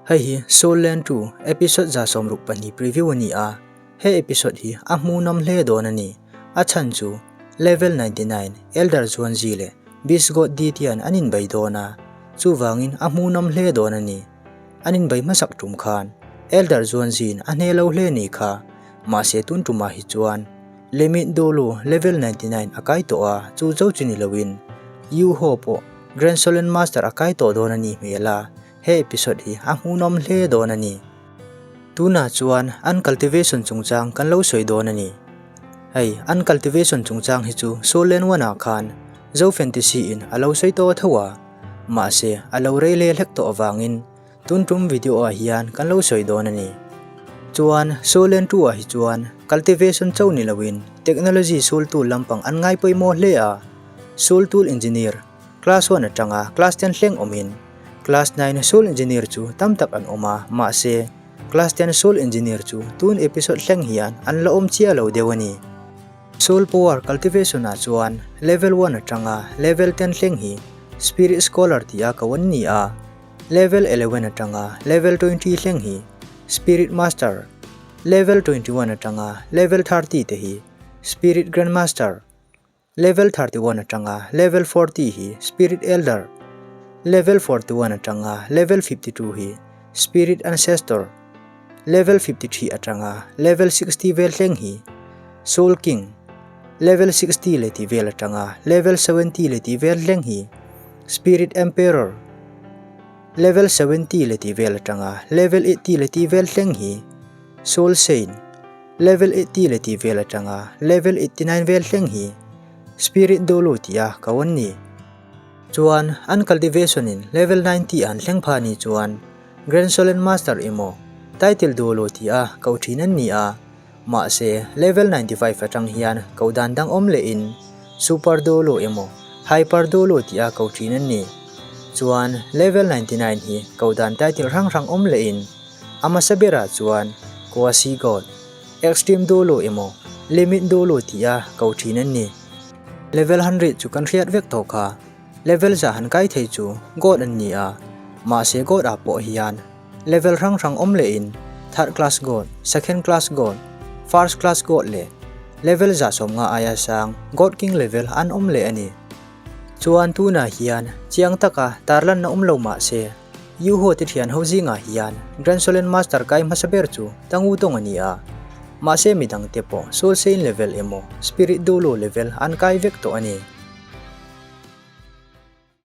Hei hi Soul Land 2 episode 62 preview a ni a, he episode hi a hmuhnawm hle dawn a ni. A chhan chu Level 99 Elder Zuanzi leh Beast God Di tian an inbei dawn a, chuvangin a hmuhnawm hle dawn a ni. An inbei hmasak tum khan Elder Zuanzi'n a hne lo hle ni kha, mahse tun tumah hi chuan Limit Dolu Level 99 a kai tawh a, chu zo chu ni loin Yu Ho pawh Grand Solen Master a kai tawh dawn a nih hmel a, he episode hi a hmuhnawm hle dawn a ni. Tunah chuan an cultivation chungchang kan lo sawi dawn a ni. Hei, an cultivation chungchang hi chu Soul Land One ah khan Zo Fantasy in a lo sawi tawh tho a, mahse a lo rei hle hlek tawh avangin tun tum video ah hian kan lo sawi dawn a ni. Chuan Soul Land 2 ah hi chuan cultivation cho ni loin technology soul tool lampang an ngai pawimawh hle a, soul tool engineer, Class 1 atanga Class 10 thleng awmin Class 9 Soul Engineer chu tam tak an awm a, mahse Class 10 Soul Engineer chu tun episode thleng hian an la awm chiah lo deuh a ni. Soul Power Cultivation ah chuan Level 1 atanga Level 10 thleng hi Spirit Scholar tih a ko an ni a, Level 11 atanga Level 20 thleng hi Spirit Master, Level 21 atanga Level 30 te hi Spirit Grandmaster, Level 31 atanga Level 40 hi Spirit Elder, Level 41 atanga Level 52 hi Spirit Ancestor, Level 53 atanga Level 60 vel thleng hi Soul King, Level 60 leh tih vel atanga Level 70 leh tih vel thleng hi Spirit Emperor, Level 70 leh tih vel atanga Level 80 leh tih vel thleng hi Soul Saint, Level 80 leh tih vel atanga Level 89 vel thleng hi Spirit Dolo tih a ko an ni. Chuan an cultivation in Level 90 an thleng pha ni chuan Grand Solen Master emaw Title Dolo tih a ko thin an ni a, mahse Level 95 atang hian ko dan dang awm leh in Super Dolo emaw Hyper Dolo tih a ko thin an ni. Chuan Level 99 hi ko dan title hrang hrang awm leh in A hmasa berah chuan Quasi God, Extreme Dolo emaw Limit Dolo tia ko thin an ni. Level 100 chu kan hriat vek tawh kha. Level za han kai thei chu God an ni a, mahse God ah pawh hian level hrang hrang awm lehin Third Class God, Second Class God, First Class God leh level 150 aia sang God King level an awm leh a ni. Chuan tunah hian chiang taka tarlanna awm lo mahse, Yuho te thian ho zingah hian Grand Solen Master kai hmasa ber chu Tangu Tawng a ni a. Mahse midang te pawh Soul Saint level emaw Spirit Dolo level an kai vek tawh a ni.